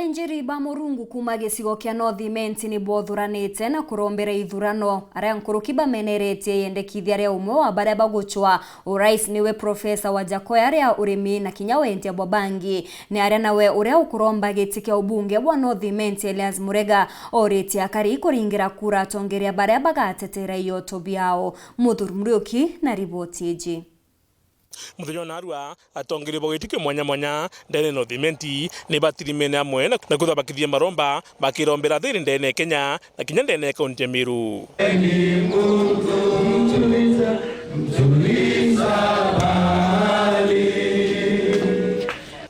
Athinjiri ba Murungu kuma gicigo kia North Imenti ni bothuranite na kurombera ithurano aria nkuruki bameneretie yendekithia ria umwe wa baria baguchwa urais niwe Profesa Wajackoyah aria urimi na kinya wendia bwa bangi ni aria nawe uria ukuromba giti kia ubunge bwa North Imenti Elias Murega oritie akari kuringira kura atongeria baria bagatetera ioto biao. Muthuri Muriuki na riboti iji. Muthenya narua atongoria ba gĩtĩ mwanya mwanya ndene North Imenti nĩ batirimene amwe na kuthabakithia maromba bakirombera thiri ndene Kenya na kinya ndene kaunti ya Meru.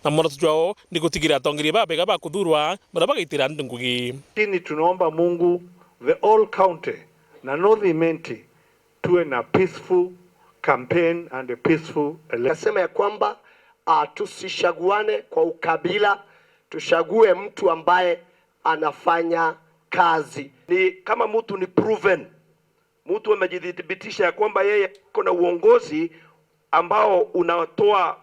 Na muoroto jwao ni gutigira atongoria babega ba kuthurwa baria bagaitira andu ngugi. Lakini tunaomba Mungu the all county na North Imenti tuwe na peaceful campaign and a peaceful election. Nasema ya kwamba tusishaguane kwa ukabila, tushague mtu ambaye anafanya kazi. Ni kama mtu ni proven, mtu amejidhibitisha ya kwamba yeye kuna uongozi ambao unatoa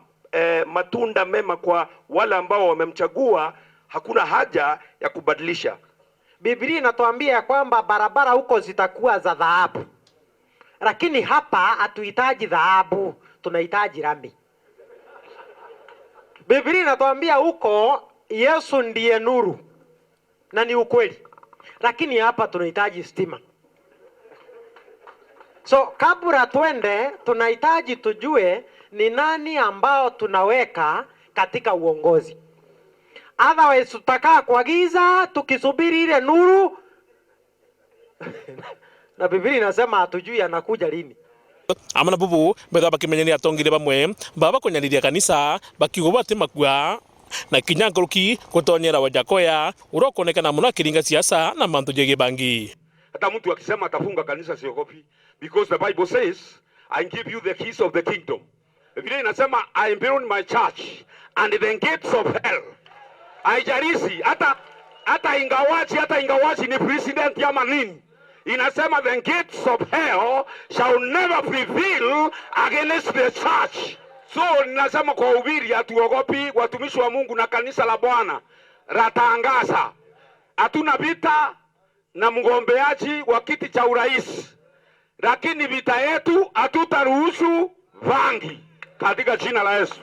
matunda mema kwa wale ambao wamemchagua, hakuna haja ya kubadilisha. Biblia inatuambia kwamba barabara huko zitakuwa za dhahabu. Lakini hapa hatuhitaji dhahabu, tunahitaji lami. Biblia inatuambia huko Yesu ndiye nuru na ni ukweli. Lakini hapa tunahitaji stima. So kabla twende tunahitaji tujue ni nani ambao tunaweka katika uongozi. Otherwise tutakaa kwa giza tukisubiri ile nuru. Na Biblia inasema hatujui anakuja lini. Amana bubu betha bakimenyania ni atongire bamwe baba kunyariria kanisa bakiuga bati makua na kinya nkuruki gutonyera Wajackoyah uria ukonekana muno akiringa siasa na mantu jegie bangi. Hata mtu akisema atafunga kanisa siogopi, because the Bible says I give you the keys of the kingdom. Biblia inasema I build my church and the gates of hell. Haijalishi hata ingawaji ni president ama nini. Inasema the gates of hell shall never prevail against the church. So ninasema kwa ubiri hatuogopi, watumishi wa Mungu na kanisa la Bwana ratangaza. Hatuna vita na mgombeaji wa kiti cha urais, lakini vita yetu hatutaruhusu vangi katika jina la Yesu.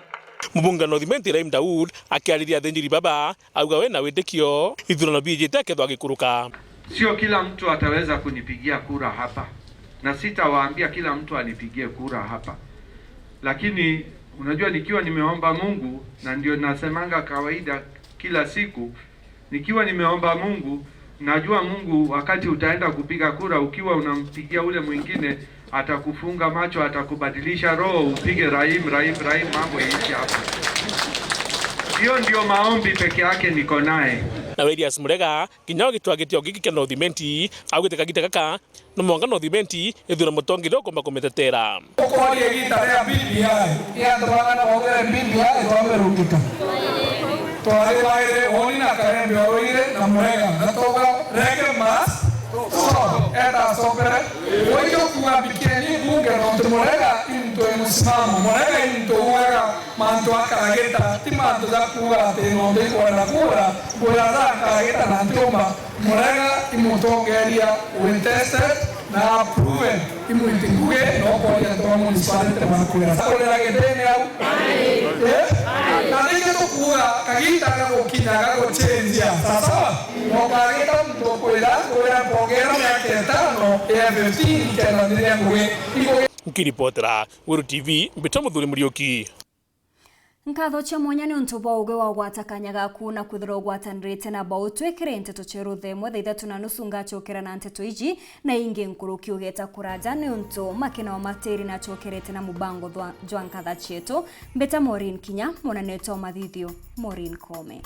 Mbunge North Imenti Ibrahim Daud akiariria athinjiri baba auga we na witikio ithurano biijite akethwa agikuruka. Sio kila mtu ataweza kunipigia kura hapa, na sitawaambia kila mtu anipigie kura hapa, lakini unajua nikiwa nimeomba Mungu, na ndio nasemanga kawaida kila siku, nikiwa nimeomba Mungu, najua Mungu wakati utaenda kupiga kura ukiwa unampigia ule mwingine atakufunga macho, atakubadilisha roho, upige Rahim, Rahim, Rahim, mambo yaishe hapo. Hiyo ndio maombi peke yake niko naye. Na Elias Murega kinya gitwa gitio giki kia North Imenti augite kagita gaka no mwanga North Imenti ithura mutongi ukomba kumitetera. Ukwaria gita ria BBI ya twagana waugire BBI twamerungika twari waire woni na karembe waire na Murega na toga rege mas eta sopere wojo kuambikieni bunge no Murega into msimamo Murega into uaga manto akarageta ti manto za kuga ati no ndi kwenda kura kura za akarageta na ntuma Murega imutongeria well tested na proven imuitinguge no kwaria to municipality makwira kolera getene au na nige tukuga kagita gagukinya gaguchenjia sawa mokagita mtu kwira kwira pongera miaka 5 ya 15 kenda ndiria ngugi. Nkiripotera Wiru TV mbita Muthuri Muriuki. Nkatho cia mwanya ni untu bwa ugi wa gwata kanya gaku na kwithirwa ugwatanirite na bao twikire nteto cia thaa 3:30 ngachokera na nteto iji na ingi nkuruki ugeta kuraja ni untu makina wa matiri na chokerete na mubango jwa nkatha cietu mbeta Maureen Kinya monanetwo mathithio Maureen Kome.